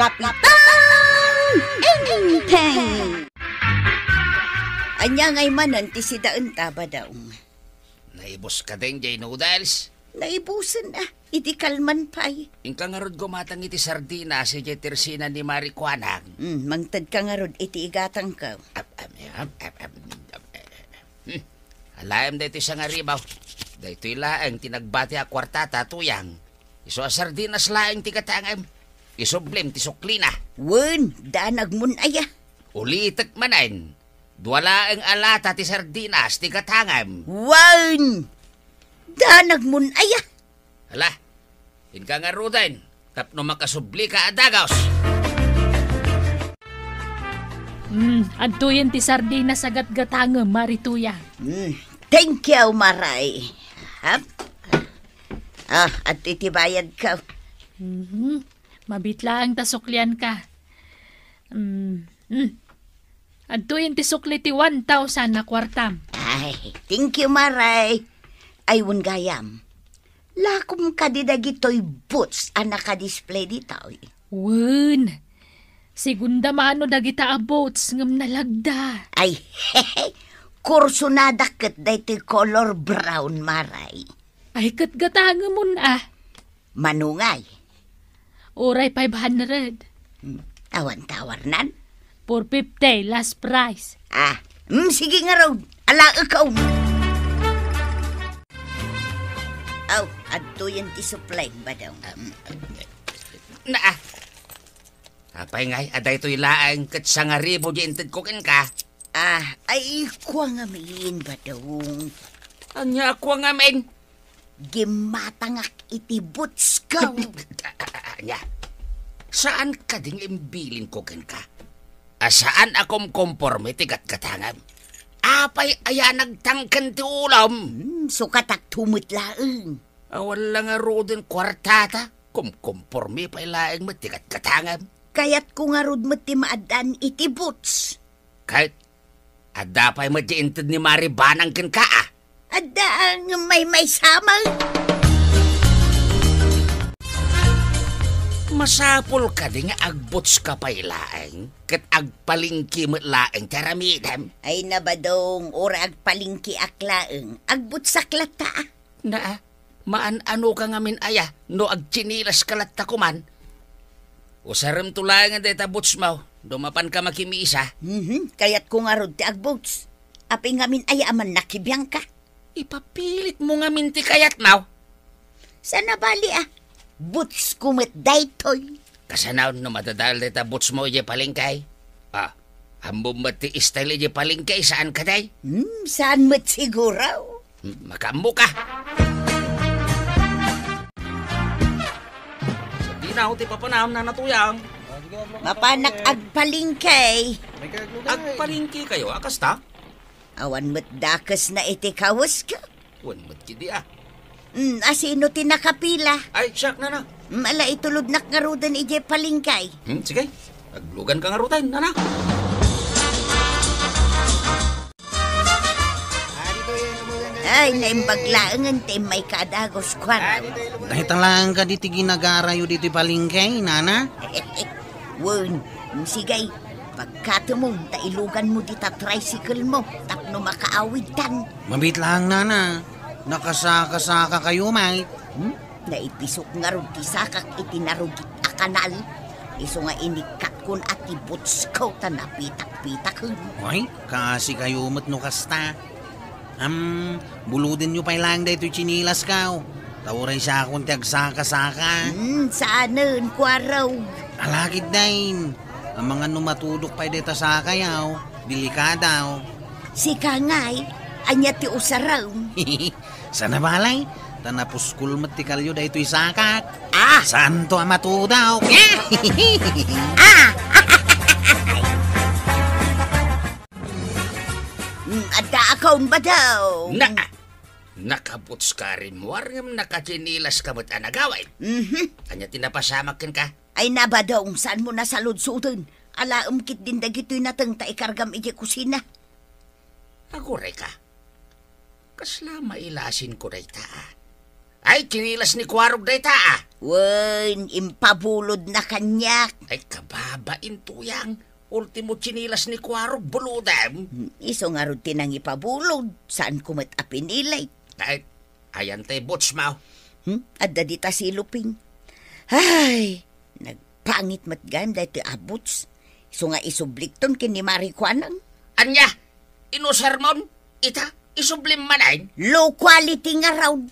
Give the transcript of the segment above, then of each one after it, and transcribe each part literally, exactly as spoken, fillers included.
Kapitan Enteng! Ania ngay manen ti sidaenta, Badong? Naibus ka din, jay noodles? Naibusen, a. Idi kalman pay. Inka ngarud gumatang iti sardinas, jay tersina ni Mari Kuanang. Hmm, mangted ka ngarud iti igatangko. Ap, ap, ap, ap, ap, ap, ap. Hmm. Alaem daytoy sangaribu. Daytoy laeng ti nagbati a kuartata, Tuyang. Isu a sardinas laeng ti gatangem. Isublim ti suklina. Wen, danagmon aya. Ulitek manen. Dua laeng a lata ti sardinas ti gatangem. Wen, danagmon aya. Hala, inka ngaruden, tapno makasublika a dagus. Hmm, adtoyen ti sardinas a gatgatangem, Mari Tuyang. Hmm, thank you, Maray. Hap? Ah, adtoy ti bayadko. Mhm. Mabiit laeng ta suklianka. Hmm, hmm. Adtoyen ti sukli ti one thousand a kuartam. Ay, thank you, Maray. Ay, wen gayam. Lakom kadi dagitoy boots a naka-display ditoy? Wen. Segunda mano dagita a boots ngem nalagda. Ay, kursunada ket daytoy color brown, Maray. Ay, ket gatangemon a. Mano ngay? Uray five hundred. Hmm, awan tawarnan? Four fifty, last price. Ah, mm, sige ngarud. Alaekon. Aw, adtoyen ti suplem, Badong. Um, na, ah. Apay ngay, a daytoy laeng ket sangaribu ti intedko kenka? Ah, ay, kua ngamin, Badong. Ania a kua ngamin? Gimmatangak iti bootsko. Ania? Saan kadi nga imbilinko kenka? A saan a kumkomporme ti gatgatangem? Apay aya nagtangken ti ulom? Hmm, sukatakto met laeng. Awan la ngaruden kuartata, kumkomporme pay laeng met ti gatgatangem. Kayatko ngarud met ti maaddaan iti boots. Ket adda pay met ti inted ni Mari Banang kenka, a? Adda, ngem maymaysa met. Masapul kadi nga agbootska pay laeng, ket agpalengke met laeng ti aramidem? Ay, na, Badong, uray agpalengkeak laeng, agbootsak latta, a. Na, a, maan-anoka ngamin aya no agtsinilaska latta koman? Usaremto laengen dayta bootsmo no mapanka makimisa. Mhm, kayatko ngarud ti agboots. Apay ngamin aya a mannakibiangka? Ipapilitmo ngamin ti kayatmo? Saan a bali, a. Bootsko met daytoy. Kasano no madadael dayta bootsmo idiay palengke? Ah, ammom met ti style idiay palengke, saan kadi? Hmm, saan met siguro? Hmm, makaammoka. Sadino ti papanam, Nana Tuyang? Mapanak agpalengke. Agpalengke kayo, a kasta? Awan met dakesna iti kawesko. Wen met kidi, a. Mm, a sino ti nakapila? Ay, siak, nana. Mm, ala, itulodnak ngaruden idiay palengke. Hmm, sige. Agluganka ngaruden, nana. Ay, naimbag laengen ti immayka a dagus, kuarog. Dayta laeng kadi ti ginagarayo ditoy palengke, nana? Wen, sige, pagkatemmo ta iluganmo dita tricycle mo tapno makaawidtan. Mabiit laeng, nana. Nakasaka-saka kayo, met. Hmm? Naipisok ngarud ti sakak iti narugit a kanal. Isu nga inikkatkon a ti bootsko ta napitak-pitaken. Ay, kaasi kayo met no kasta. Am, buludenyo pay laeng daytoy tsinilasko. Ta uray siakon ti agsaka-saka. Hmm, saanen, kuarog. Alagid, dayta. Amangan no matudok pay dayta sakayo. Delikado. Sika ngay, ania ti usarem? Saan a bali, ta napuskol met ti kalyo daytoy sakak. Ah! Saanto a matudok. Ah! Mm, adda akon, Badong. Na, nakabootska rimmuar ngem nakatsinilaska met a nagawid. Mhm. Ania ti napasamak kenka? Ay na, Badong, saanmo a saludsoden? Alaem ketdin dagitoy nateng ta ikargam idiay kusina. Agurayka. Kasla mailasinko dayta, a. Ay, tsinilas ni kuarog dayta, a. Wen, impabulodna kaniak. Ay, kababain, Tuyang. Ultimo tsinelas ni Kuarog, bulodem. Hmm, isu ngarud ti nangipabulod. Saanko met a pinilit. Ay, ayan tay boots mo. Hmm? Adda dita siluping. Ay, nagpangit met gayam daytoy a boots. Isu nga isublikton ken ni Mari Kuanang. Ania? Inusarmon? Ita, isublim manen? Low quality ngarud.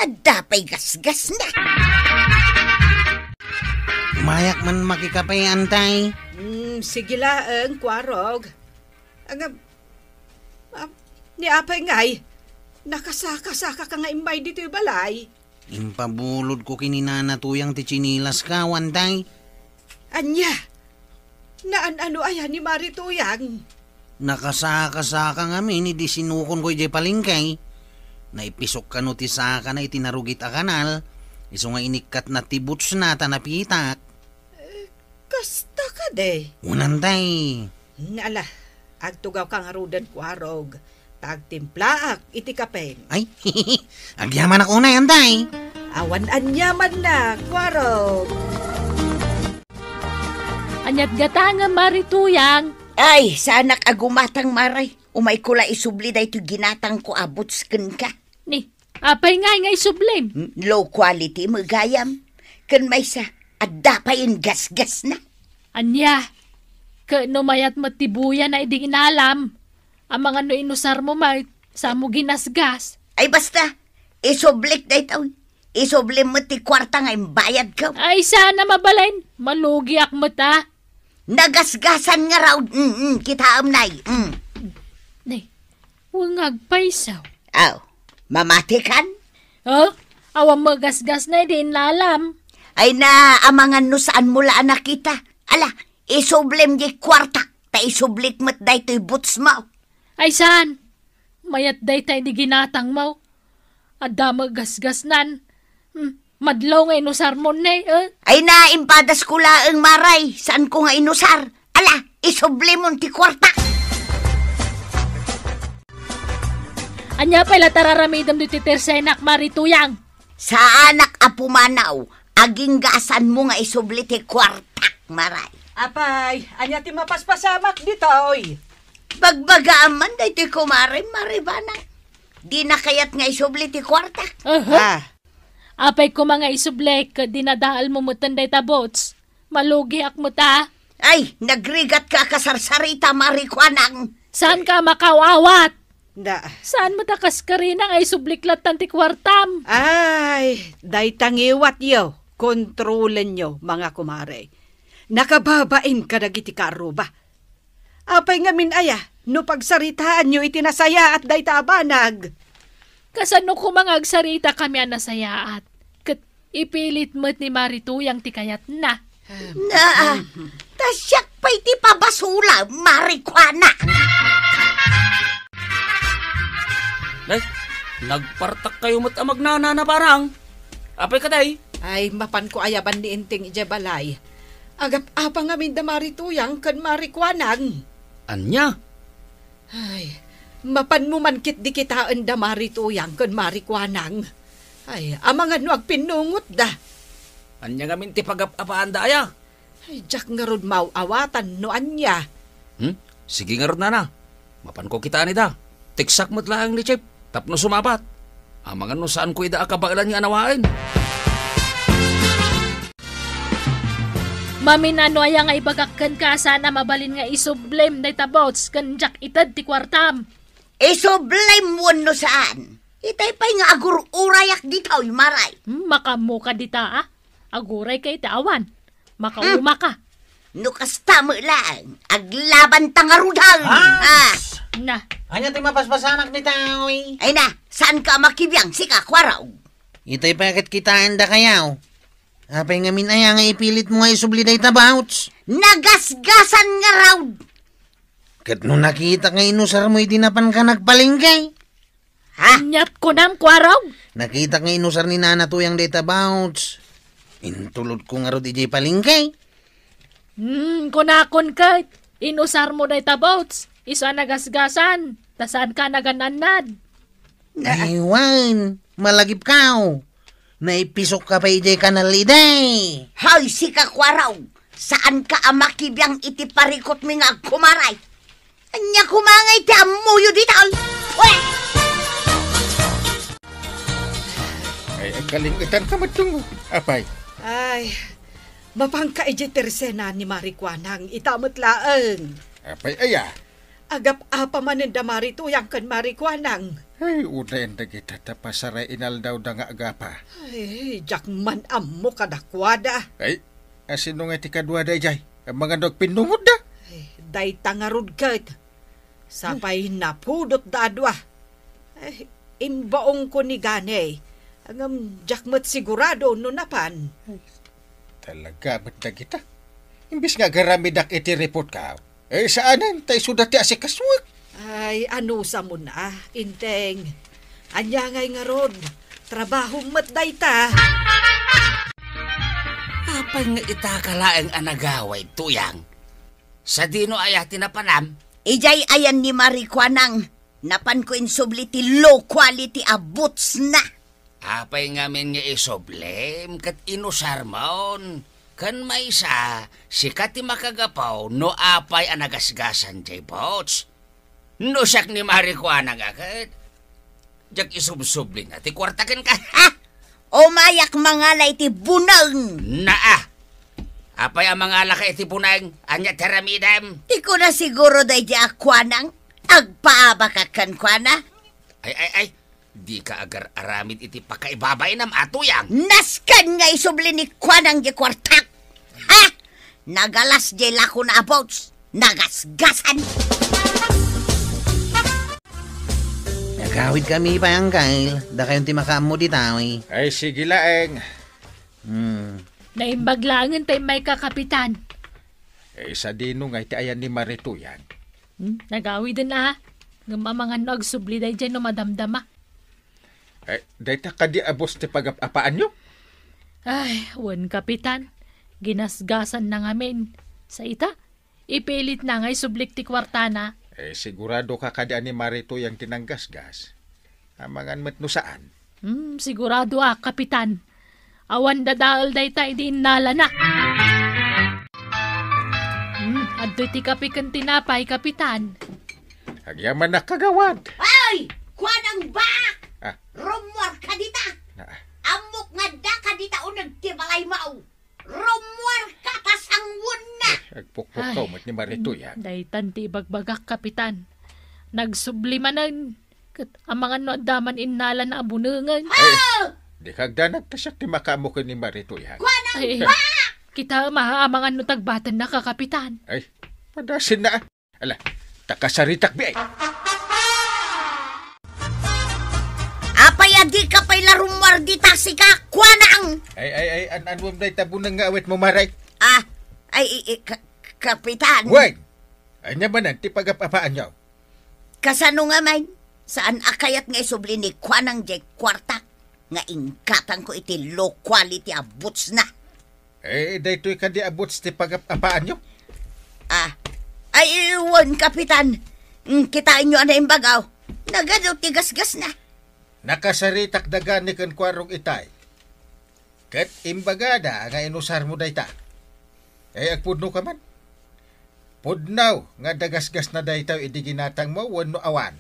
Adda pay gasgasna. Mayak man makikape, Antay. Hmm, sige laeng, Kuarog. Agam, ah, ni apay ngay, nakasakasaka ka nga immay ditoy balay. Impabulodko ken ni Nana Tuyang ti tsinelas ko, Antay. Ania? Naan-ano aya ni Mari Tuyang? Nakasakasaka ngamin idi sinukonko idiay palengke. Naipisok kano ti sakana iti narugit a kanal, isu nga inikkatna ti bootsna ta napitak. Kasta kadi? Wen, Antay. Ala, agtugawka ngaruden, Kuarog, ta agtimplaak iti kapem. Ay, agyamanak unay, Antay. Awan aniamanna, Kuarog. Ania't gatangem, Mari Tuyang? Ay, saanak a gumatang, Mari. Umayko la isubli daytoy ginatangko a boots kenka. Ni, apay ngay nga isublim? Hmm, low quality met gayam. Ken maysa, adda pay gasgasna. Ania? Ket no mayat met ti buyana idi inalam, amangan no inusarmo met, saanmo ginasgas. Ay, basta, isublik daytoy. Isublim met ti kuarta nga imbayadko. Ay, saan a mabalin. Malugiak met a. Nagasgasan ngarud. Mm, mm, kitaem, Nay. Mm. Nay, wen nga agpayso. Aw, mamatikan? Oh, awan met gasgasna idi inalam. Ay na, amangan no saanmo la a nakita. Ala, isublim diay kuarta, ta isublik met daytoy bootsmo. Ay saan? Mayat dayta idi ginatangmo. Adda met gasgasnan. Hmm, madlaw nga inusarmo ne, eh? Ay na, impadasko laeng, Mari. Saanko nga inusar. Ala, isublimon ti kuarta. Ania pay la ti ar-aramidem ditoy tersenak, Mari Tuyang? Saanak a pumanaw, agingga a saanmo nga isubli ti kuartak, Mari. Apay, ania ti mapaspasamak ditoy? Bagbagaam man daytoy, kumare, Mari Banang. Dina kayat nga isubli ti kuartak. Aha. Ah. Apay koma nga isubli ket dinadaelmo metten dayta boots? Malugiak met a. Ay, nagrigatka a kasarsarita, Mari Kuanang. Saanka a makaawat? Da. Saan met a kas karina nga isublik lattan ti kuartam? Ay, dayta ngiwatyo, kontrolenyo, mga kumare. Nakababain kadagiti kaarruba. Apay ngamin aya no pagsaritaanyo iti nasayaat dayta a banag? Kasano koma nga agsaritakami a nasayaat? Ket ipilit met ni Mari Tuyang ti kayatna. Naa, ta siak pay ti pabasula, Mari Kuanang. Nay, nagpartakkayo met a magnanana, Banang. Apay kadi? Ay, mapanko aya ban ni Enteng idiay balay. Agap-apa ngamin da Mari Tuyang ken Mari Kuanang. Ania? Ay, mapanmo man ketdi kitaen da Mari Tuyang ken Mari Kuanang. Ay, amangan no agpinnungotda. Ania ngamin ti pagap-apaanda aya? Ay, diak ngarud maaw-awatan no ania. Hmm? Sige ngarud, nana. Mapanko kitaen ida. Teksak met laeng ni Chip tapno sumabat. Amangan no saanko ida a kabaelan nga anawaen. Mamin-ano aya nga ibagak kenka a saan a mabalin nga isublim dayta boots ken diak ited ti kuartam? Isublim wenno saan? Itay pay nga agur-urayak ditoy, Mari. Hmm, makaammoka dita, a? Agurayka iti awan. Makaumaka. Hmm. No kasta met laeng, aglabanta ngaruden. Ah! Ah. Na. Ania ti mapaspasamak ditoy? Ay na, saanka a makibiang, sika, Kuarog? Itay pay ket kitaendakayo. Apay ngamin aya nga ipilitmo nga isubli dayta boots? Nagasgasan ngarud. Ket no nakitak nga inusarmo idi napanka nagpalengke? Ha? Aniat kunam, Kuarog? Nakitak nga inusar ni Nana Tuyang dayta boots. Intulodko ngarud idiay palengke. Hmm, kunakon ket, inusarmo dayta boots. Isu a nagasgasan, ta saanka a nagan-annad. Ay, wen, malagipkaw. Naipisok ka pay idiay kanal idi. Hay, sika, Kuarog! Saanka a makibiang iti parikutmi nga agkumaray? Ania koma ngay ti ammoyo ditoy? Uy! Ay, agkalingetanka met, Tungo. Apay? Ay, mapanka idiay tersena ni Mari Kuanang, ita met laeng. Apay aya? Agap-apa manen da Mari Tuyang ken Mari Kuanang. Ay, unayen dagita ta pasaray inaldawda nga agapa. Ay, diak man ammo kadakuada. Ay, asino nga ti kaduada idiay? Amangan no agpinnungotda? Ay, dayta ngarud ket. Sapay napudotda a dua. Ay, imbaongko ni Gani. Ngem diak met sigurado no napan. Ay, talaga met dagita. Imbes nga agaramidak iti report ka, eh, saanen, ta isuda ti asikasuek. Ay, anusam a, Enteng. Ania ngay ngarud, trabaho met dayta. Apay nga itaka laeng a nagawid, Tuyang? Sadino aya ti napanam? Idiay ayan ni Mari Kuanang, napanko insubli ti low quality a bootsna. Apay ngamin nga isublim ket inusarmon? Ken maysa, sika ti makagapu no apay a nagasgasan diay boots. No siak ni Mari Kuanang a ket, diak isubsublina ti kuarta kenka. Ha? Umayak mangala iti buneng. Naa! Apay a mangalaka iti buneng? Ania ti aramidem? Ti kuna siguro daydiay a Kuanang, agpaabakak kenkuana. Ay, ay, ay, dika agar-aramid iti pakaibabainam a Tuyang. Nasken nga isubli ni Kuanang diay kuartak. Ha? Nagalas diay lakona a boots. Nagasgasan. Nagawidkami pay, Angkel. Dakayon ti makaammo dita, eh. Ay, sige laeng. Hmm. Naimbag laengen ta immayka, Kapitan. Eh, sadino ngay ti ayan ni Mari Tuyang? Hmm, nagawiden a. Ngem amangan no agsubli daydiay no madamdama. Eh, dayta kadi a boots ti pagap-apaanyo? Ay, wen, Kapitan. Ginasgasanna ngamin. Sa ita, ipilitna nga isublik ti kuartana. Eh, siguradoka kadi a ni Mari Tuyang ti nanggasgas? Amangan met no saan. Hmm, siguradoak, Kapitan. Awan dadael dayta idi innalana. Hmm, adtoy ti kape ken tinapay, Kapitan. Agyamanak, kagawad. Ay! Kuanang baak! Ah. Rummuarka dita! Ah. Ammok nga addaka dita uneg ti balaymo. Rummuarka ta sanguenna! Agpukpukkaw met ni Mari Tuyang. Daytan ti ibagbagak, Kapitan. Nagsubli manen. Ket amangan no adda man innalana a bunengen. Ay, dika agdanag ta siak ti makaammo ken ni Mari Tuyang. Kuanang baak! Kitaem a, amangan no tagbatennaka, Kapitan. Ay, padasenna a. Ala, ta kasaritak bi ay. Apay a dika pay la rummuar dita, sika, Kuanang? Ay, ay, ay, an-anuem dayta buneng nga awitmo, Mari? Ah, ay, i-, i-, ka-, Kapitan. Wen! Ania manen ti pagap-apaanyo? Kasano ngamin? Saan a kayat nga isubli ni Kuanang diay kuartak nga inggatangko iti low quality a bootsna? Eh, daytoy kadi a boots ti pagap-apaanyo? Ah, ay, wen, Kapitan. Mm, kitaenyo a naimbagaw. Nagadu ti gasgasna. Nakasaritak da gani ken Kuarog itay. Ket imbagada nga inusarmo dayta. Eh, agpudnoka man? Pudno nga adda gasgasna dayta idi ginatangmo wenno awan?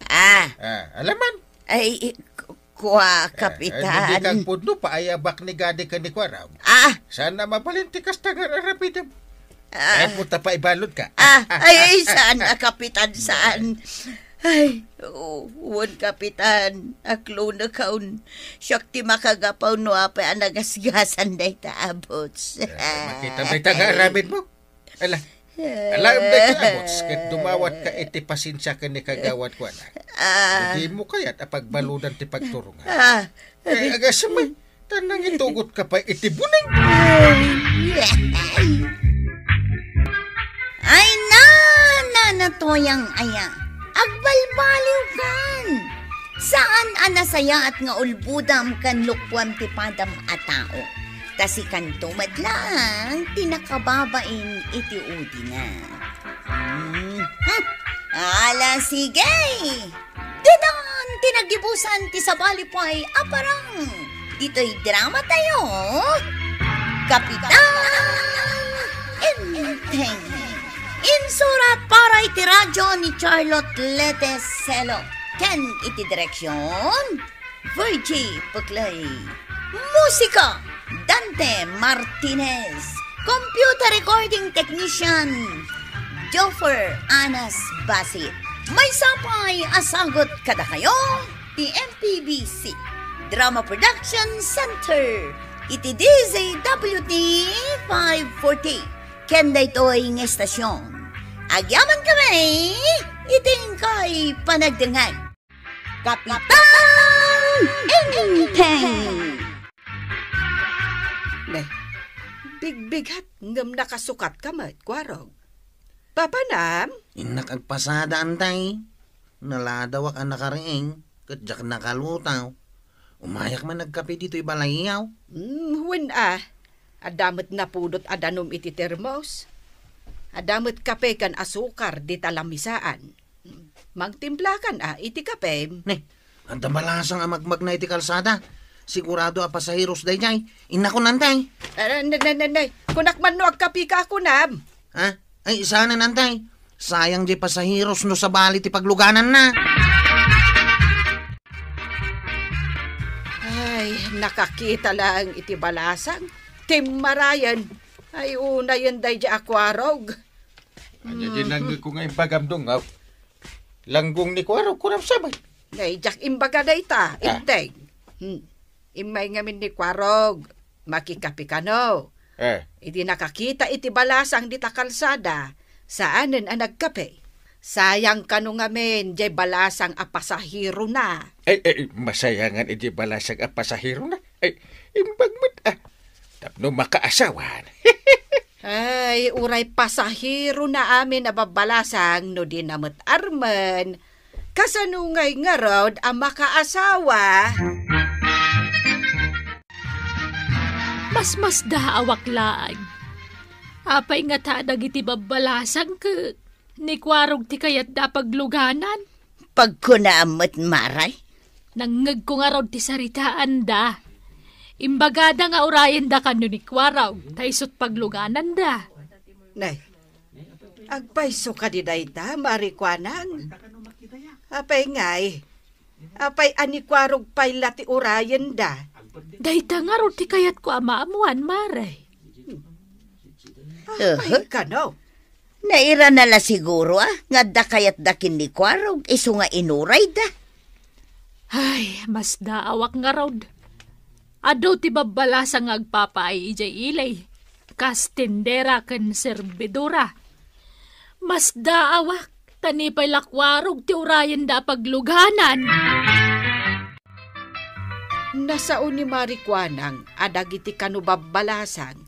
Ah. Ah, alaman. Ay, ku-, kua, eh, Kapitan. No dika agpudno, paayabak ni Gadi ken ni Kuarog. Ah. Saan a mabalin ti kasta nga aramidem? Ah. Ay, puta pa ibalod ka. Ah, ay, ay, saan a, Kapitan, saan? Ay, o-, wen, Kapitan, aklonekon. Siak ti makagapu no apay a nagasgasan dayta a boots. Eh, makita mo ita nga aramid mo? Ala, alaem dayta a boots, ket dumawat ka iti pasensia ken ni Kagawad Kuana. Ah. Dimo kayat a pagbaludan ti pagturong. Ah. Eh, agasem, ta nangitugot ka pay iti buneng. Ay, na, na, na, Tuyang aya. Agbalbaliwkan. Saan a nasayaat nga ulbodam ken lukpoam ti padam a tao. Ta sikanto met laeng ti nakababain iti udina. Hmm. Hmm. Ala, sige. Ditan ti nagibusan ti sabali pay a parang. Ditoy drama tayo, Kapitan Enteng. Insurat para iti radyo ni Charlotte Lete Selo ken iti direksyon, Virgie Puclay. Musika, Dante Martinez. Computer recording technician, Joffer Anas Basit. Maysa pay a sagut kadakayo ti M P B C Drama Production Center iti D Z W T five forty. Ken daytoy nga estasyon, agyaman kami iti inkay panagdengngeg. Kapitan Enteng! Ne, bigbighat ngem nakasukatka met, Kuarog. Papanam? Innak agpasada, Antay. Naladawak a nakariing, ket diak nakalutaw. Umayak man agkape ditoy balayyo. Hmm, wen a. Adda met napudot a danum iti termos. Adda met kape ken asukar dita lamisaan. Mangtimplakan a iti kapem. Ne, adda balasang a magmagna iti kalsada. Sigurado a pasaheros daydiay. Innakon, Antay. Ah, ne, ne, ne, ne. Kunak man no agkapika a kunam. Ha? Ay, saanen, Antay. Sayang diay pasaheros no sabali ti paglugananna. Ay, nakakita laeng iti balasang. Timmarayen. Ay, unayen daydiay a Kuarog. Ania di nangngegko nga imbagam, Dungaw? Langgong ni Kuarog, kunam sa met. Nay, diak imbaga dayta, Ah. Enteng. Hmm. Immay ngamin ni Kuarog, makikape kano. Eh. Idi nakakita iti balasang dita kalsada, saanen a nagkape. Sayang kano ngamin, diay balasang a pasaherona. Ay, ay, masayangan iti balasang a pasaherona. Ay, imbag met, ah. Tapno makaasawan. Ay, uray pasaherona amin a babbalasang no di na met armen. Kasano ngay ngarud a makaasawa? Masmasdaawak laeng. Apay ngata dagiti babbalasang ket ni Kuarog ti kayatda a pagluganan? Pagkunaam met, Maray. Nangngegko ngarud ti saritaanda. Imbagada nga urayenda kano ni Kuarog, ta isut' paglugananda. Nay, agpayso kadi dayta, Mari Kuanang? Apay ngay? Apay a ni Kuarog pay la ti urayenda? Dayta ngarud ti kayatko a maammuan, Mare. Apay Aha. kano? Nairana la siguro, ah, nga adda kayatda ken ni Kuarog, isu nga inurayda. Ay, masdaawak ngarud. Adu ti babbalasang nga agpapaay idiay ili, kas tendera ken serbidora. Masdaawak, ta ni pay la Kuarog ti urayenda a pagluganan. Nasao ni Mari Kuanang a dagiti kano babbalasang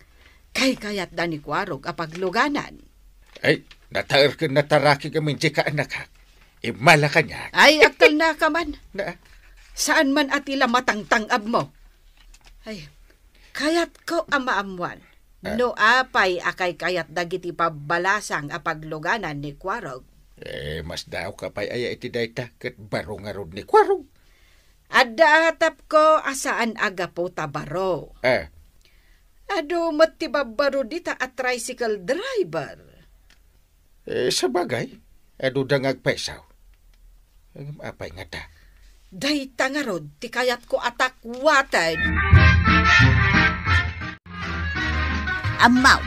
kaykayatda ni Kuarog a pagluganan. Ay, nataer ken nataraki ngamin ti kaanakak. Immala kaniak. Ay, agtalnaka man. Na? Saan man a ti la matangtang-abmo. Ay, kayatko a maammuan Ah. no apay a kaykayat dagiti babbalasang a pagluganan ni Kuarog. Eh, masdaawka pay aya iti dayta ket baro ngarud ni Kuarog. Adda atapko a saan a gapu ta baro. Eh. Adu met ti babbaro dita a tricycle driver. Eh, sabagay, aduda nga agpayso. Ngem apay ngata? Dayta ngarud ti kayatko a takwaten. Ammom,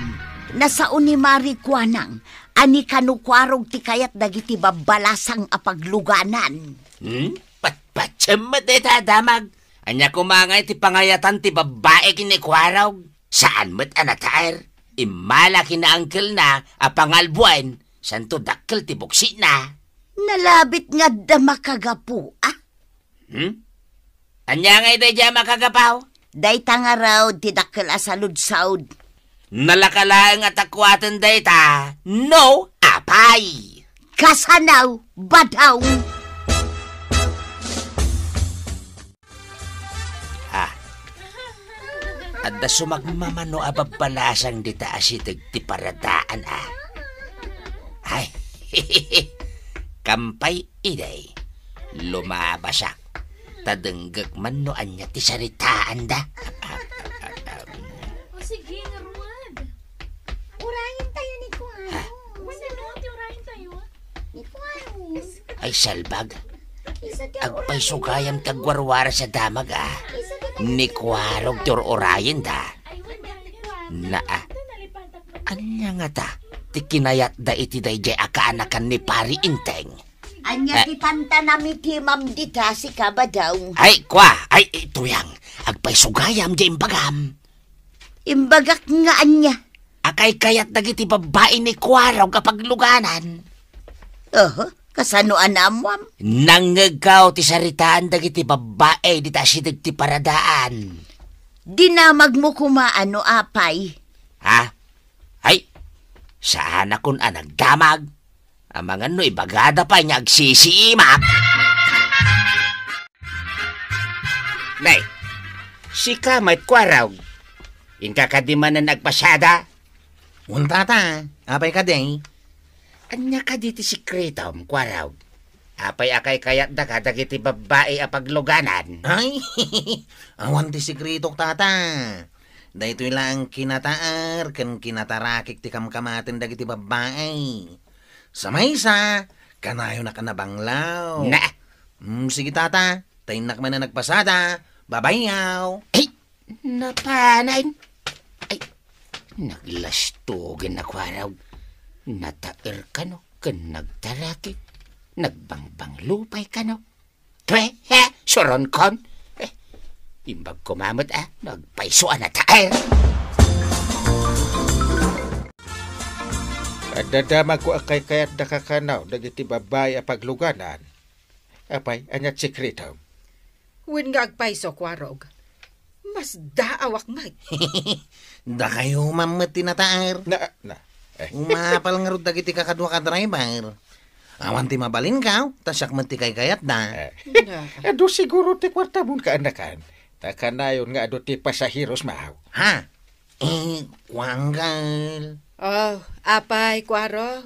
nasao ni Mari Kuanang a ni kano Kuarog ti kayat dagiti babbalasang a pagluganan. Hmm? Patpatsem met dayta a damag. Ania koma ngay ti pangayatan ti babbai ken ni Kuarog? Saan met a nataer. Immala ken ni angkelna a pangalbuen, santo dakkel ti buksina. Nalabit nga adda makagapu, ah? Hmm? Ania ngay daydiay a makagapu? Dayta ngarud ti dakkel a saludsod. Nalaka laeng a takwaten dayta, no apay? Kasano, badong? Ah. Adda sumagmamano a babbalasang dita a siteg ti paradaan, ah. Ay, kampay idi, lumabasak. Ta denggek man no ania ti saritaanda. O sige, ngarud. Urayen tayo ni Kuya. Ha? Wen, ano ti urayen tayo? Ni Kuya. Ay, salbag. Agpaysugayam ti agwarwaras a damag, a. Ni Kuarog ti ur-urayenda. Naa. Ania ngata ti kinayatda iti daydiay a kaanakan ni Pari Enteng? Ania ti pantanam iti mamdita, sika, Badaw? Ay, kua, ay, Tuyang, agpaysugayam diay imbagam. Imbagak nga ania? A kaykayat dagiti babbai ni Kuarog a pagluganan. Oho, kasano a naammuam? Nangngegko ti saritaan dagiti babbai dita asideg ti paradaan. Dinamagmo koma a no apay? Ha? Ay, saanakon a nagdamag. Amangan no ibagada pay nga agsisiimak. Nay, sika met, Kuarog. Inka kadi manen agpasada? Wen, tata, apay kadi? Ania kadi ti sekretom, Kuarog? Apay a kaykayatda kadagiti babbai a pagluganan? Ay, awan ti sekretok, tata. Daytoy laeng kinataer ken kinatarakik ti kamkamaten dagiti babbai. Sa maysa, kanayonak a nabanglaw. Na. Mm, sige, tata, ta innak manen agpasada. Babayaw. Ay, napanen. Ay, naglastogen a Kuarog. Nataer kano ken nagtarakik. Nagbangbanglo pay kano. Tue, he, suronkon. Eh, imbag koma met, a, nagpayso a nataer. Adda damagko a kaykayatda kakanaw dagiti babbai a pagluganan. Apay, ania ti sekretom? Wen nga agpayso, Kuarog. Masdaawak met. Dakayo man met ti nataer. Na, na. Eh. Umapal ngarud dagiti kakaduak a driver. Awan ti mabalinkaw, ta siak met ti kaykayatda. Eh. Na. Adu siguro ti kuartam kaanakan. Ta kanayon nga adu ti pasaheros, maw. Ha? Eh, kuanggal. Oh, apay, Kuarog.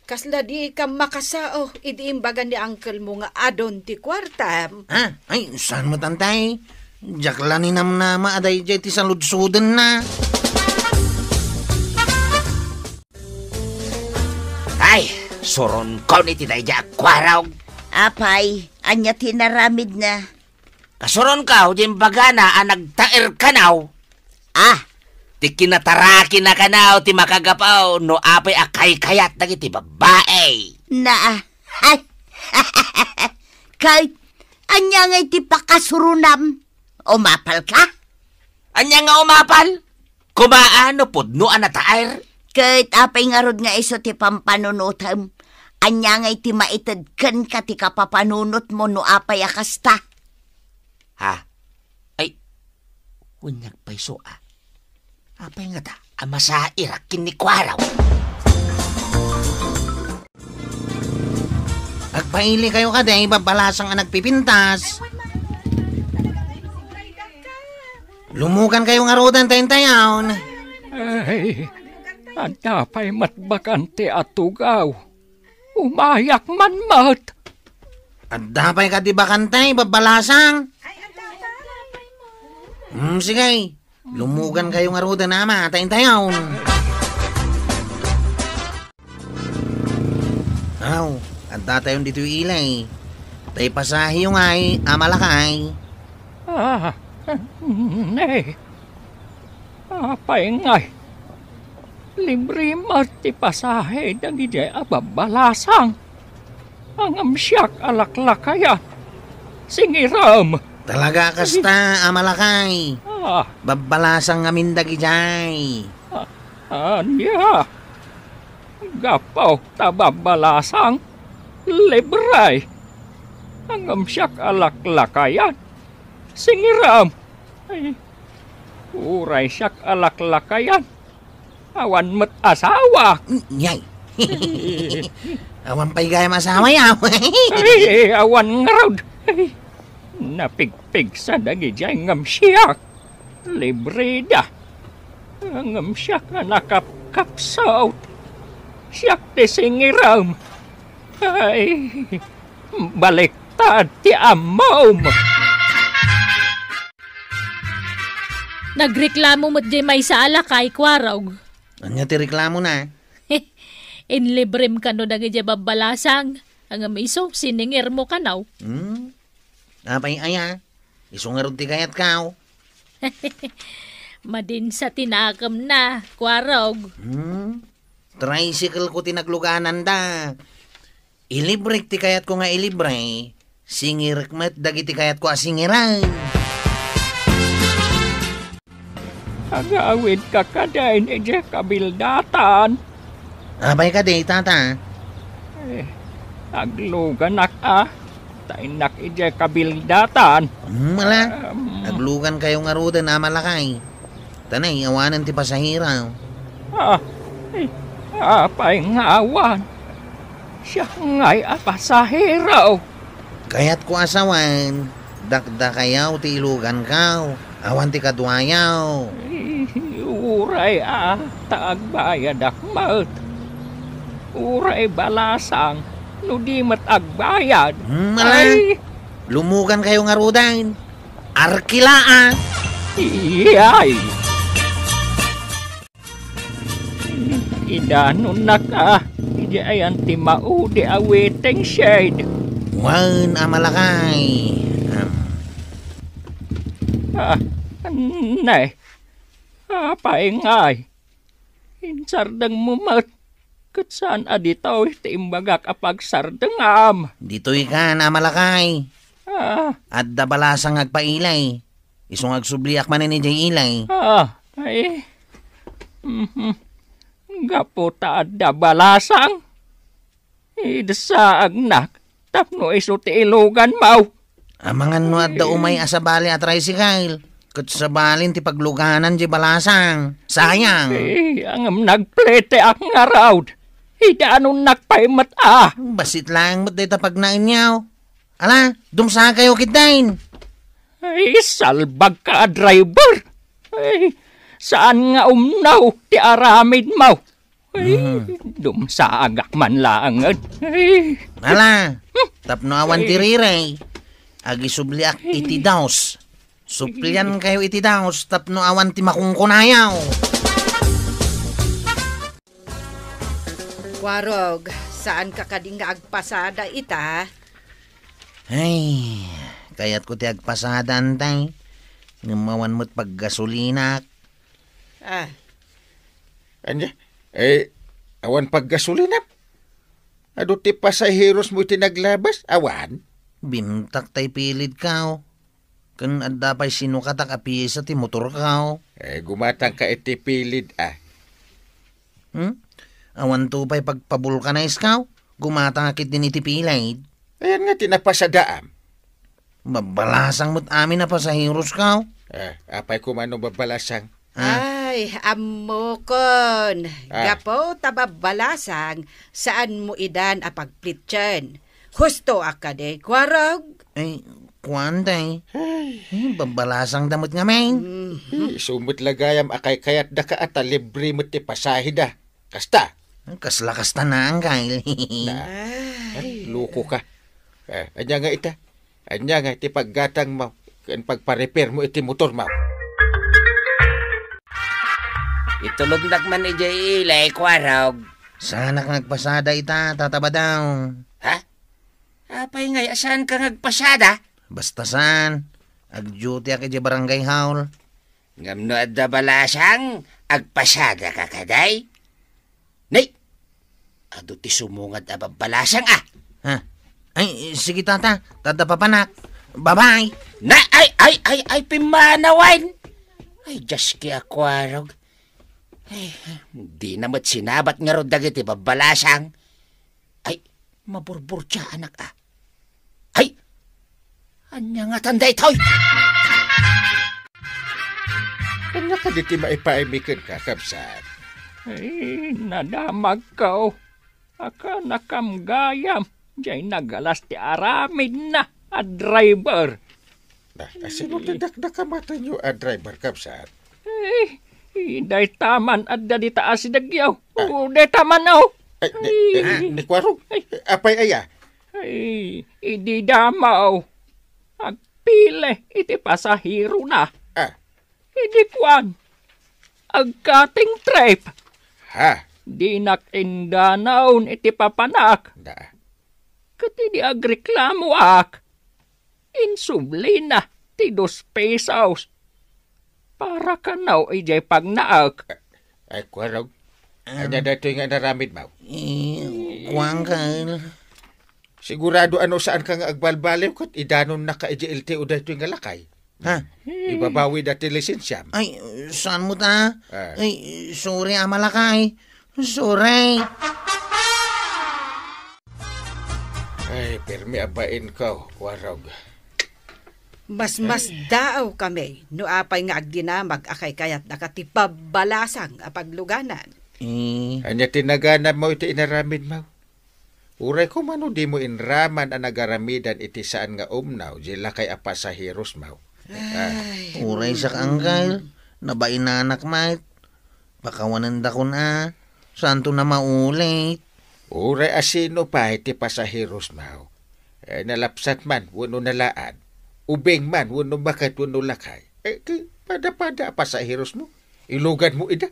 Kasla dika makasao idi imbaga ni angkelmo nga adun ti kuartam? Ha? Ay, saan met, antay? Diak la ninamnama a daydiay ti saludsodenna. Ay, suronkon iti daydiay a Kuarog. Apay, ania ti inaramidna? Kasuronko, diay imbagana a nagtaer kanaw. Ah, ti kinatarakina kanaw ti makagapu no apay a kaykayat dagiti babbai. Na, ay. Ket, ania ngay ti pakasurunam? Umapalka? Ania nga umapal? Koma a no pudno a nataer? Ket apay ngarud nga isu ti pampanunotem? Ania ngay ti maited kenka ti kapapanunotmo no apay a kasta? Ha? Ay, wen nga agpayso a. Apay ngata a masairak ken ni Kuarog? Agpailikayo kadi, babbalasang a nagpipintas. Lumugankayo ngaruden ta intayon. Ay, adda pay met bakante a tugaw. Umayak man met. Adda pay kadi bakante, babbalasang? Hmm, sige. Lumugankayo ngaruden, ama, ta intayon. Aw, adda tayon ditoy ilay. Ta ipasaheyo ngay, a malakay. Ah, ne. Apay ngay? Libre met ti pasahe dagiti a babbalasang. Ngem siak a laklakayan. Singirem. Talaga a kasta, a malakay. Ah. Babbalasang ngamin dagidiay. Ah, ania? Gapu ta babbalasang, libre. Ngem siak a laklakayan. Singirem. Ay, uray siak a laklakayan. Awan met asawa. Ngay. Awan pay gayam asawa, yaw. Ay, awan ngarud. Ay, napigpigsa dagidiay ngem siak. Libre da. Ngem siak a nakapkapsut. Siak ti singirem. Ay, balik Ita ti ammom. Nagreklamo met jay maysa a lakay, Kuarog. Ania ti reklamona? Inlibrem kano dagiti babbalasang, ngem isu, siningirmo kano. Hmm? Apay aya? Isu ngarud ti kayatko. Madinsa ti nakemna, Kuarog. Hmm? Tricycle ko ti naglugananda. Ilibrek ti kayatko nga ilibre, singirek met dagiti kayatko a singiren. Agawidka kadin idiay kabildatan. Apay kadi, tata? Eh, agluganak a, ta innak idiay kabildatan. Hmm, ala, Em. Aglugankayo ngaruden a malakay. Tanay, awanen ti pasahero. Ah, eh, apay nga awan? Siak ngay a pasahero. Kayatko a sawen, dakdakayaw ti ilugankaw, awan ti kaduayaw. Eh, uray a, ta agbayadak met. Uray balasang, no di met agbayad. Hmm, ala. Ay. Lumugankayo ngaruden. Arkila, a. Iyay! Idanonnak a, idi ayan ti maudi a waiting shed. Wen a malakay. Am. Ah, ne. Apay ngay? Insardengmo met, ket saan a ditoy ti imbagak a pagsardengam. Ditoy kan a malakay. Ah. Adda balasang nga agpailay. Isu nga agsubliak manen idiay ilay. Ah, ay. Mhm. Gapu ta adda balasang. Idi saagnak, tapno isu ti iluganmo. Amangan no adda umay a sabali a tricycle, ket sabalin ti pagluganan diay balasang. Sayang. Eh, ngem nagplete ak ngarud. Idanonnak pay met a. Bassit laeng met dayta pagnaenyo. Ala, dumsakayo ketdin. Ay, salbagka a driver. Ay, saan nga umno ti aramidmo? Ay, mm, dumsaagak man laengen. Ay. Ala, hmm, tapno awan ti rirey, agisubliak iti daos. Supliankayo iti daos tapno awan ti makungkunayo. Kuarog, saanka kadi nga agpasada ita? Ay, kayatko ti agpasada, antay. Ngem awan met paggasolinak. Ah. Ania? Eh, awan paggasolina? Adu ti pasaherosmo iti naglabas? Awan? Bimtak tay pilidko. Ken adda pay sinukatak a piesa ti motorko. Eh, gumatangka iti pilid, a. Hmm? Awanto pay pagpabulkanasko? Gumatangak ketdin iti pilid. Ayan nga ti napasadaam. Babbalasang met amin a pasaherosko. Eh, apay koma no babbalasang? Ah. Ay, ammokon. Ah. Gapu ta babbalasang, saanmo idan a pagplitsen. Husto a kadi, Kuarog? Ay, kuan, day. Ay. Eh, babbalasang da met ngamin. Mhm. Eh, isu met la gayam a kaykayatdaka a ta libre met ti pasaheda. Kasta? Kasla kasta na, anggal. Na. Ay. Ay, loko ka. Eh, ania nga ita? Ania nga iti paggatangmo ken pagparepairmo iti motormo? Itulodnak man idiay ilay, Kuarog. Saanak nga agpasada ita, Tata Badaw. Ha? Apay ngay a saanka nga agpasada? Basta saan. Agdutiak idiay barangay hall. Ngem no adda balasang, agpasadaka kadi? Nay, adu ti sumungad a babbalasang, a. Ha? Ay, sige, tata. Tata, papanak. Bye-bye. Na, ay, ay, ay, ay, pimmanawen. Ay, Dios, kaya Kuarog. Ay, di na met sinabat ngarud dagiti babbalasang. Ay, maburburtiaanak, a. Ay, ania ngatan daytoy? Ania kadi ti maipaaymi kenka, kabsat? Ay, nadamagko. Akanakam gayam, diay nagalas ti aramidna a driver. Na, asino ti dakdakamatenyo a driver, kabsat? Eh, dayta man adda dita asidegyo. Ah. O, dayta man, o. Ay, ni, ni, ni Kuarog? Ay. Apay aya? Ay, idi damo, agpili iti pasahero na. Ah. Idi kuan, agkating trip. Ha? Dinak indanaon iti papanak. Da. Ket idi agreklamoak, insublina ti dos pesos. Para kano idiay pagnaek. Ay, kuarog. Ania daytoy nga inaramidmo? Eh, kuan, Kyle. Sigurado ano saan ka nga agbalbaliw ket idanonnaka idiay L T O daytoy nga lakay? Ha? Ibabawida ti lisensiam. Ay, saan mo ta? Ah. Ay, sorry, a malakay. Sorry. Ay, permi a bain ko, kuarog. Mas, mas daaw kami no apay nga agdinamag a kaykayatna ka ti pabbalasang a pagluganan. Eh. Ania ti naganabmo iti inaramidmo? Uray koma no dimo inraman a nagaramidan iti saan nga umnaw, di lakay a pasaherosmo. Ah. Ay. Uray siak, Uncle. Nabainanak met. Pakawanendakon a, saanto na maulit. Uray a sino pay ti pasaherosmo, eh, nalapsat man wenno nalaad, ubing man wenno baket wenno lakay, eh, ti pada-pada a pasaherosmo, iluganmo ida.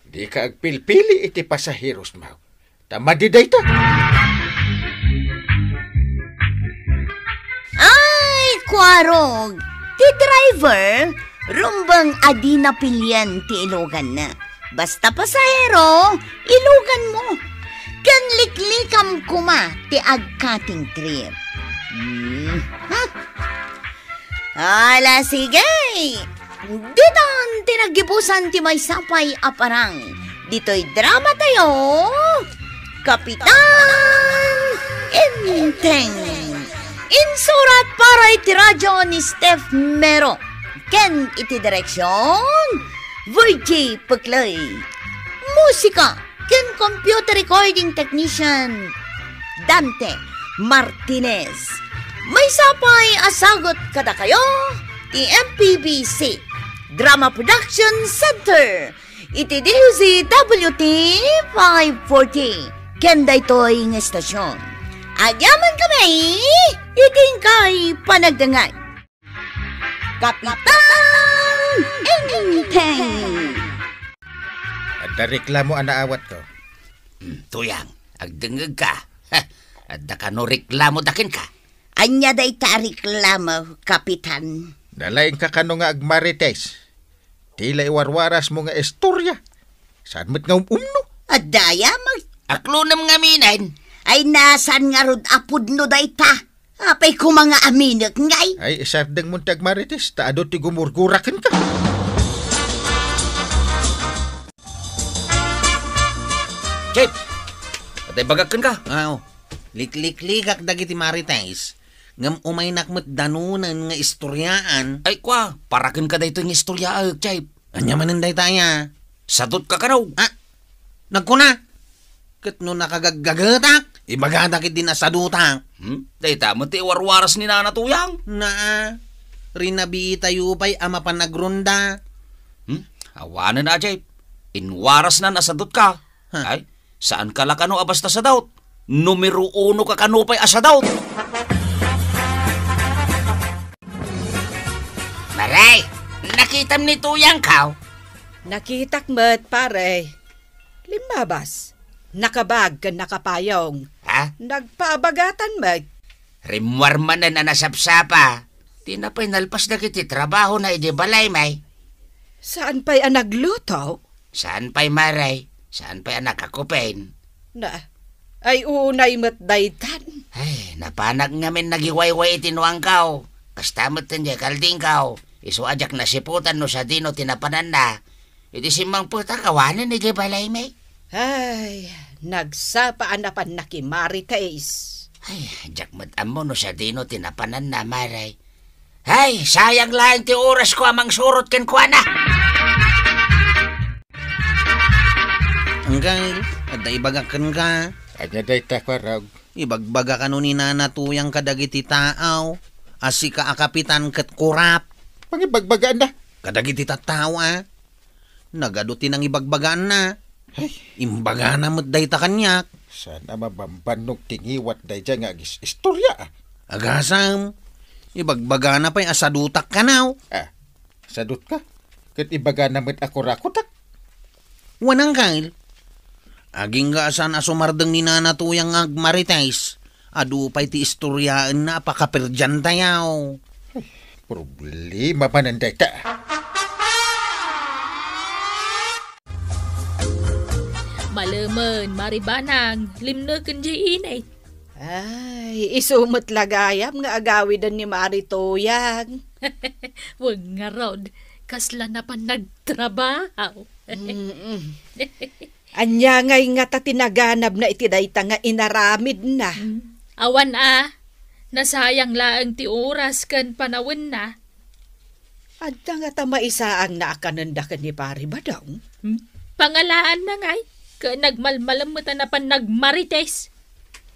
Dika agpilpili iti pasaherosmo. Ta madi dayta. Ay, kuarog! Ti driver, rumbeng a dina pilien ti iluganna. Basta pasahero, iluganmo. Ken liklikam koma ti agkating trip. Hmm. Ala, sige! Ditan ti naggibusan ti maysa pay a parang. Ditoy dramatayo, Kapitan Enteng. Insurat para iti radyo ni Steph Mero. Ken iti direksyon, Virgie Puclay. Musika ken computer recording technician, Dante Martinez. Maysa pay a sagut kadakayo ti M P B C Drama Production Center iti D Z W T five forty ken daytoy nga estasion. Agyaman kami iti inkay panagdengngeg. Kapitan Enteng! Adda reklamo a naawatko. Hmm, Tuyang, agdengngegka. Ha, adda kano reklamo da kenka? Ania dayta a reklamo, Kapitan? Nalaingka kano nga agmarites? Ti la iwarwarasmo nga istorya. Saan met nga um-umno? Adda aya met. Aklonem ngaminen. Ay, nasaan ngarud a pudno dayta? Apay koma nga aminek ngay? Ay, isardengmon ti agmarites, ta adu ti gumurgura kenka. Chief! Adda ibagak kenka? Ah, oo. Likliklikak dagiti marites, ngem umaynak met danunen nga istoriaan. Ay, kua, para kenka daytoy nga istoriaek, Chief. Ania manen dayta aya? Sadutka kano. Ah, nagkuna? Ket no nakagaggagetak, ibagadak idi nasadutak. Hmm? Dayta met ti iwarwaras ni Nana Tuyang. Naa, rinabiitayo pay a mapan agronda. Hmm? Awanen a, Chief. Inwarasna a sadutka. Ha? Ay, saanka la kano a basta sadaut. Numero uno ka kano pay a sadaut. Pare, nakitam ni Tuyang kaw? Nakitak met, pare. Limmabas. Nakabag ken nakapayong. Ha? Nagpaabagatan met. Rimmuar manen a nasapsapa. Di na pay nalpas dagiti trabahona idi balay, may. Saan pay a nagluto? Saan pay, Mare? Saan pay a nakakupen? Na, ay, unay met daytan. Ay, napanak ngamin nagiwayway iti nuangkaw. Kasta met ten jay kaldingkaw. Isu a diak nasiputan no sadino ti napananna. Iti simmangpetak awanen iti balaymi. Ay, nagsapa a napan nakimarites. Ay, diak met ammo no sadino ti napananna, Mare. Ay, sayang laeng ti orasko a mangsurot kenkuana. Anggal, adda ibagak kenka. Ania dayta, Kuarog? Ibagbaga kano ni Nana Tuyang kadagiti taaw a sika a kapitan ket kurap. Pangibagbagaanda? Kadagiti tattao, a. Nagadu ti nangibagbagaanna. Ay. Imbagana met dayta kaniak. Saan a mabambannog ti ngiwat daydiay nga agis-istorya, a? Agasam, ibagbagana pay a sadutak kanaw. A, sadutka? Ket ibagana met a kurakutak? Wen, angkel. Agingga a saan a sumardeng ni Nana Tuyang nga agmarites, adu pay ti istoryaenna a pakaperdiantayo. Ay, problema manen dayta. Malemen, Mari Banang, limneken diay init. Ay, isu met la gayam nga agawiden ni Mari Tuyang. Wen ngarud, kasla napan nagtrabaho. Mm-mm. Ania ngay ngata ti naganabna iti dayta nga inaramidna? Mm. Awan a, nasayang laeng ti oras ken panawenna. Adda ngata maisaangna a kanenda ken ni Pari Badong? Hmm? Pangalaanna ngay, ket nagmalmalem met a napan nagmarites.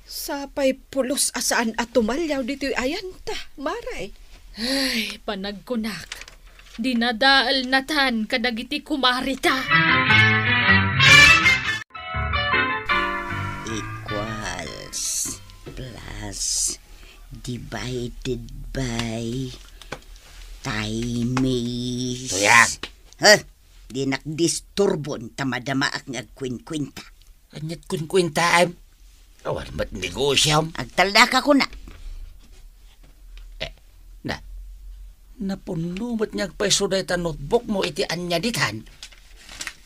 Sapay pulos a saan a tumalyaw ditoy ayanta, Mare. Ay, panagkunak, dinadaelnatan kadagiti kumarita. Equals plus divided by times. Tuyang! Huh? Dinak disturbon ta madamaak nga agkuenkuenta. Ania't kuenkuentaem? Awan met negosiom. Agtalnaka kuna. Eh, na, napunno met nga agpayso dayta notebook mo iti ania ditan.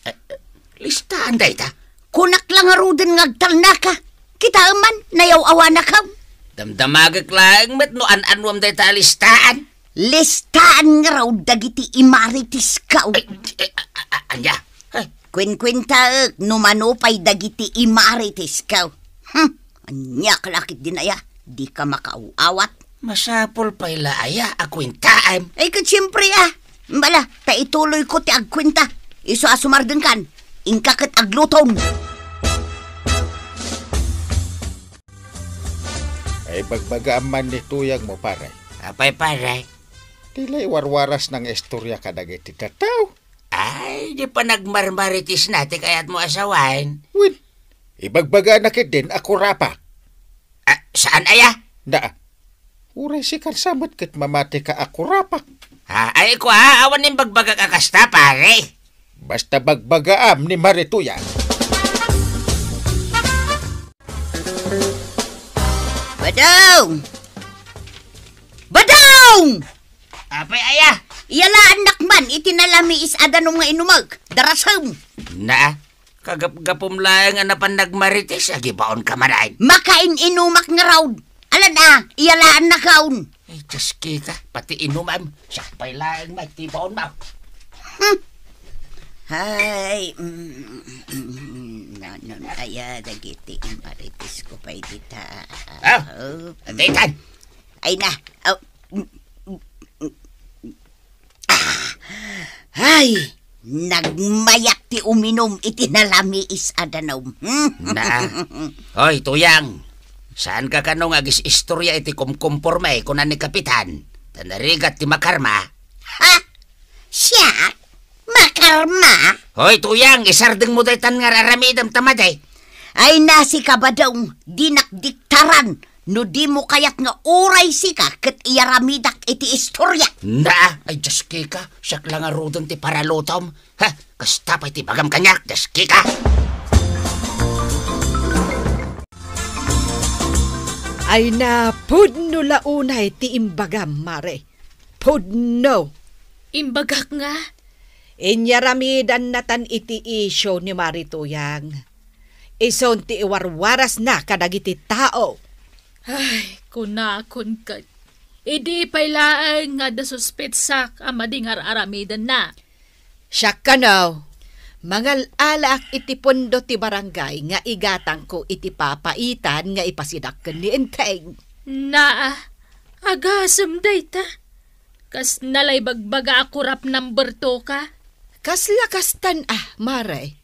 Eh, eh, listaan dayta. Kunak la ngaruden nga agtalnaka. Kitaem man, nayaw-awanakam. Damdamagek laeng met no an-anuam dayta a listaan. Listaan ngarud dagiti imaritisko. Ay, eh, a, a, a, ania? Ay. Kuenkuentaek no mano pay dagiti imaritisko. Hmm, ania ka la ket din aya? Dika makaaw-awat. Masapul pay la aya a kuentaem? Ay, ket siempre, a. Bala, ta ituloyko ti agkuenta. Isu a sumardengkan, inka ket aglutom. Ay, bagbagaam man ni Tuyang mo, pare. Apay, pare? Di la iwarwarasna nga istorya kadagiti tattao. Ay, di panagmarmaritisna ti kayatmo a sawen. Wen, ibagbagana ketdin a kurapak. Ah, saan aya? Na, uray sika sa met ket mamatika a kurapak. Ha? Ay, kua, awan imbagbagak a kasta, pare. Basta bagbagaam ni Mari Tuyang. Badong! Badong! Apay aya? Iyalaannak man iti nalamiis a danum nga inumek. Darasem! Na, kagapgapum laeng a napan nagmarites, agibaonka man ay. Makain-inumak ngarud. Alan a, iyalaannakon. Ay, Diyos kita, pati inumam. Siak pay laeng may tibaon mo. Hmm. Hay, mm, mm, mm, mm, no, no, aya, dagiti marites ko pay dita. Ah, oh, mm. Daytan. Ay na, oh, mm, mm, mm, mm. Ah, ay, nagmayat ti uminum iti nalamiis a danum. Hmm? Na. Hoy, Tuyang, saanka kano nga agis-istorya iti kumkumporme, kuna ni Kapitan, ta narigat ti makarma? Ha? Siak? Makarma? Hoy, Tuyang, isardeng mo daytan nga ar-aramidem ta madi. Ay na, sika, Badong, dinak diktaran no di mo kayat nga uray sika ket iyaramidak iti istorya. Na, ay, Diyos kika, siak la ngaruden ti paralutom. Ha, kasta pay ti bagam kaniak, Diyos kika. Ay na, pudno la unay ti imbagam, Mare. Pudno. Imbagak nga? Inyaramidan natan iti isyu ni Mari Tuyang. Isun ti iwarwarasna kadagiti tao. Ay, kunakon ket, idi pay laeng nga adda suspetsak a madi nga ar-aramidenna. Siak kano, mangal-alaak iti pundo ti barangay nga igatangko iti papaitan nga ipasidak ken ni Enteng. Naa, agasem dayta. Kas nalaybagbaga a kurap number two ka? Kasla kastan a, Mare.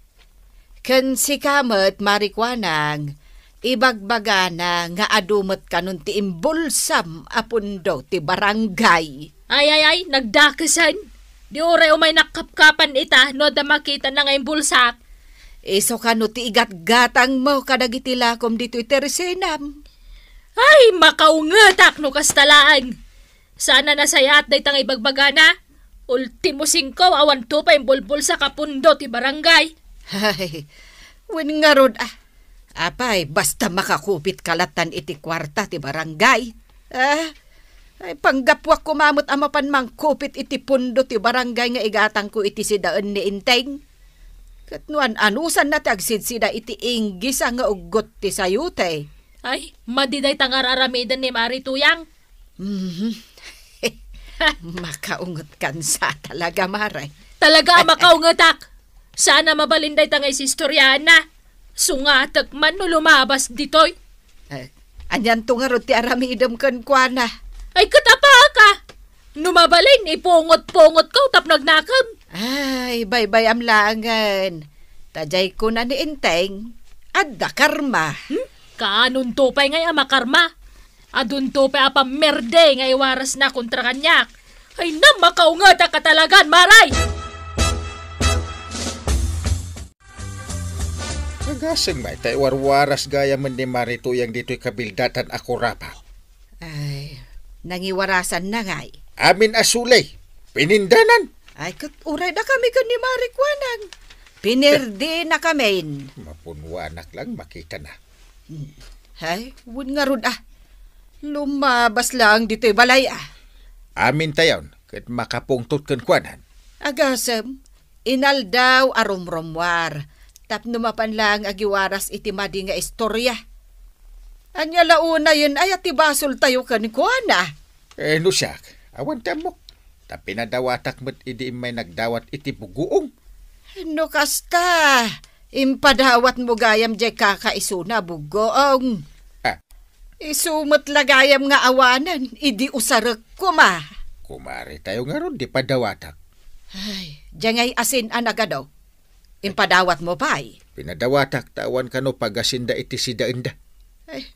Ken sika met, Mari Kuanang, ibagbagana nga adu met kanon ti imbulsam a pundo ti barangay. Ay, ay, ay, nagdakesen. Di uray umay nakkapkapan ita no adda makitana nga imbulsak. Isu kano ti igatgatangmo kadagiti lakom ditoy tersenam? Ay, makaungetak no kasta laeng. Saan a nasayaat dayta nga ibagbagana. Ultimo singko, awan to pay imbulbulsa ka pundo ti barangay. Ay, wen ngarud, ah. Apay, basta makakupit ka latan iti kuarta ti barangay. Ah, ay, panggapuak koma met a mapan mangkupit iti pundo ti barangay nga igatangko iti sidaen ni Enteng. Ket no an-anusanna ti agsidsida iti inggisa nga uggot ti sayote. Ay, madi dayta nga ar-aramiden ni Mari Tuyang. Mhm. Makaungetkan sa talaga, Mare. Talaga a makaungetak. Saan a mabalin dayta nga isistoryaanna. Sungatek man no lumabas ditoy. Eh, anianto ngarud ti aramidem kenkuana? Ay, ket apaka. No mabalin, ipungot-pungotko tapno agnakem. Ay, baybay-am laengen. Ta diay kuna ni Enteng, adda karma. Hmm? Kaanonto pay ngay a makarma? Adunto pay a pammerde nga iwarasna kontra kaniak. Ay, namakaungetak a talagan, Maray! Agasem ngay ta iwarwaras gayamen ni Mari Tuyang ditoy kabildatan a kurapaw. Ay, nangiwarasanna ngay. Amin a sulay, pinindanan. Ay, ket uray dakami ken ni Mari Kuanang. Pinerdinakamin. Mapunwanak lang makitana. Hmm. Ay, wen ngarud, ah. Lumabas lang ditoy balay, ah. Amintayon, ket makapungtot kenkuanan. Agasem, inaldaw a rumrummuar, tapno mapan lang agiwaras iti madi nga istorya. Ania la unayen aya ti basoltayo kenkuana? Eh, no siak, awan ti ammok. Ta pinadawatak met idi immay nagdawat iti buguong. No kasta, impadawatmo gayam diay kakaisuna a buguong. Ah. Isu met la gayam nga awanen idi usarek koma. Kumaritayo ngarud di padawatak. Ay, diay ngay asin a nagado. Impadawatmo pay. Pinadawatak ta awan kano pagasinda iti sidaenda. Ay,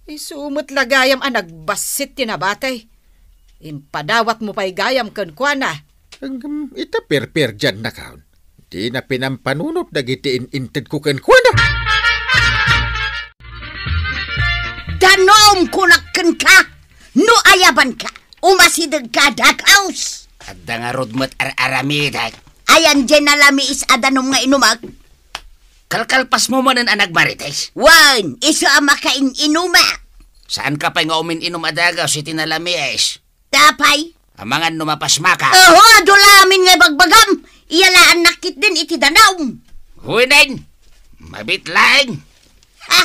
isu met la gayam a nagbassit ti nabati. Impadawatmo pay gayam kenkuana. Ngem ita perperdiannakon. Dina pinampanunot dagiti in-intedko kenkuana. Danum, kunak kenka, no ayabanka, umasidegka a dagus. Adda ngarud met ar-aramidek. Ayan diay nalamiis a danum nga inumek? Kalkalpasmo manen a nagmarites. Wen, isu a makain-inumek. Saanka pay nga umin-inum a dagus iti nalamiis? Apay? Amangan no mapasmaka. Oho, adu la amin nga ibagbagam. Iyalaan nakit din iti danum. Huwenen, mabit laeng. Ha?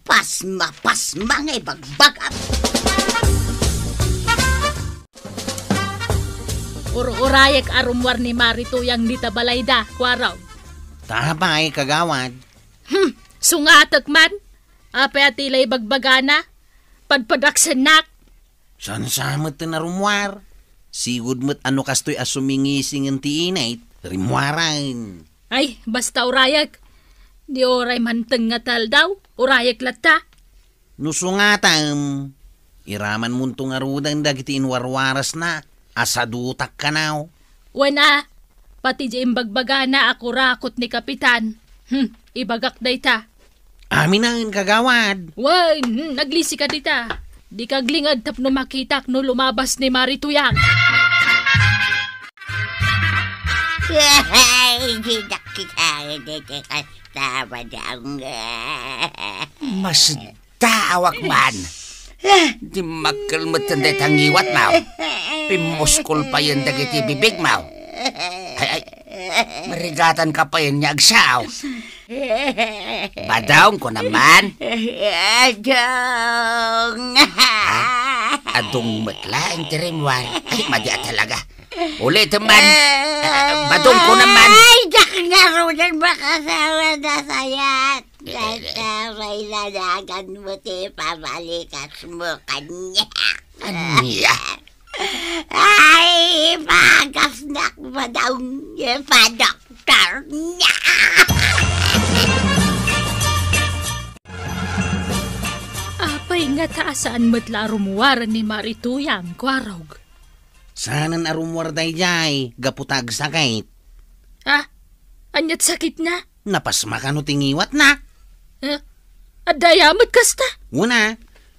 Pasma, pasma nga ibagbagam. Ur-urayek a rummuar ni Mari Tuyang dita balayda, kuarog. Apay, kagawad? Hmm, sungatek man. Apay a ti la ibagbagana? Padpadaksennak. Saan sa met ti narummuar? Sigud met a no kastoy a sumingisingen ti init, rimmuaren. Ay, basta urayek. Di uray manteng nga taldaw, urayek latta. No sungatem, iramanmonto ngaruden dagiti inwarwarasna a sadutak kanaw. Wen a, pati di imbagbagana a kurakot ni Kapitan. Hmm, ibagak dayta. Aminen, kagawad. Wen, hmm, aglisika dita. Dika aglinged tapno makitak no lumabas ni Mari Tuyang. Ay, di dakit ay, di, di, kasta, madang. Mas Taawak man. Dimmakkel metten dayta ngiwatmo. Pimmuskol payen dagiti bibigmo. Ay, ay. Marigatanka payen nga agsao. Badong, kunam man. Adong. Ha? Adong met laeng ti rimmuar. Ay, madi a talaga. Ulitem man. Badong, kunam man. Ay, diak ngaruden makasawen a sayat. Kasta, mailanaganmo ti pamalikasmo kaniak. Ania? Ay, ipagasnak, madang, ipadoktornak. Apay ngata a saan met la a rummuar ni Mari Tuyang, kuarog? Saanen a rummuar daydiay, gapu ta agsakit. Ah, aniat sakitna? Napasma kano ti ngiwatna? Eh, adda aya met kasta? Una,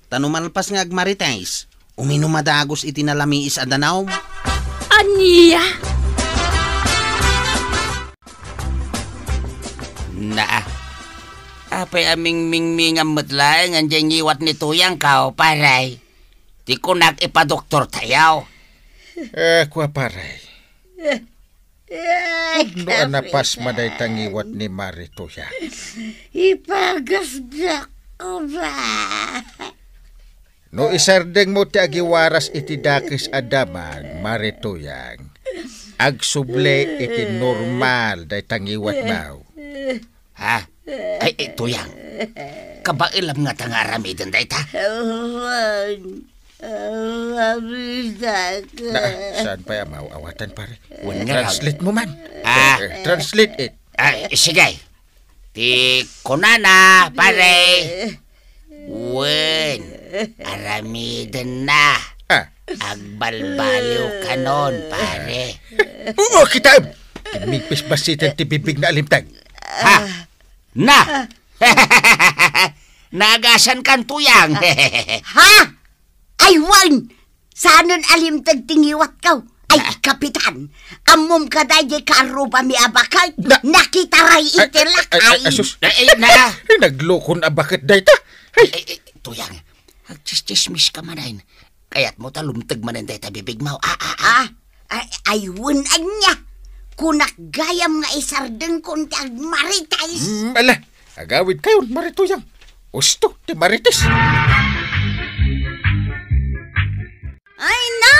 ta no malpas nga agmarites, uminum a dagus iti nalamiis a danum. Ania? Na, apay a mingmingmingam met laeng diay ngiwat ni Tuyangko, pare? Ti kunak ipadoktortayo. Eh, kua, pare. Pudno a napasma dayta ngiwat ni Mari Tuyang. Ipagasdak ko ba? No isardengmo ti agiwaras iti dakes a damag, Mari Tuyang, agsubli iti normal dayta ngiwatmo. Ha? Ay, ay, Tuyang. Kabaelam ngata nga aramiden dayta? Awan. Awan, abitak. Na, saan pay a maaw-awatan, pare? Wen nga. Translate mo man. Ah. Eh, eh, translate it. Ah, sige. Ti kunana, pare. Wen, aramidenna. Ah. Agbalbaliw kanon, pare. Oo, kitaem. Kimmigpis bassit ti bibigna a limteg. Ha? Na! Naagasan kan, Tuyang. Ha? Ay, wen! Saanen a limteg ti ngiwatko? Ay, ah, Kapitan, ammom kadi diay kaarrubami a baket? Na- Nakitaray iti lakay. Ay, ay, ay, sus. Ay, ay, na. Ay, naglokon a baket dayta. Ay. Ay, ay, Tuyang, agtsistsismis ka manen. Kayatmo ta lumteg manen dayta bibigmo. Ah, ah, ah. Ah, ay, ay, wen ania. Kunak gayam nga isardengkon ti agmarites. Mm, ala, agawidkayon, Mari Tuyang. Usto ti marites. Ay, na,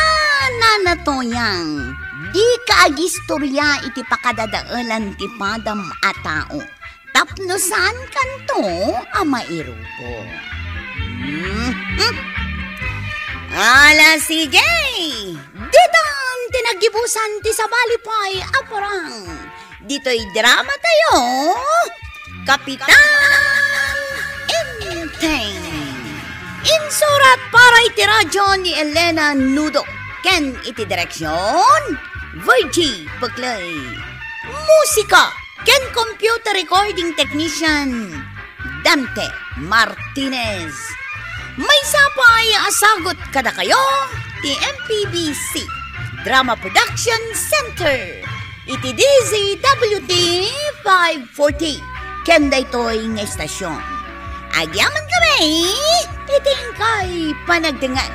Nana Tuyang, dika agistoria iti pakadadaelan ti padam a tao. Tapno saankanto a mairupo. Mhm. Ala, sige! Ditan ti naggibusan ti sabali pay a parang. Ditoy dramatayo, Kapitan Enteng. Insurat para iti radyo ni Elena Nudo ken iti direksyon, Virgie Buclay. Musika ken computer recording technician, Dante Martinez. Maysa pay a sagut kadakayo ti M P B C Drama Production Center iti D Z W T five forty ken daytoy nga istasyon. Agyamankami iti inkay panagdengngeg.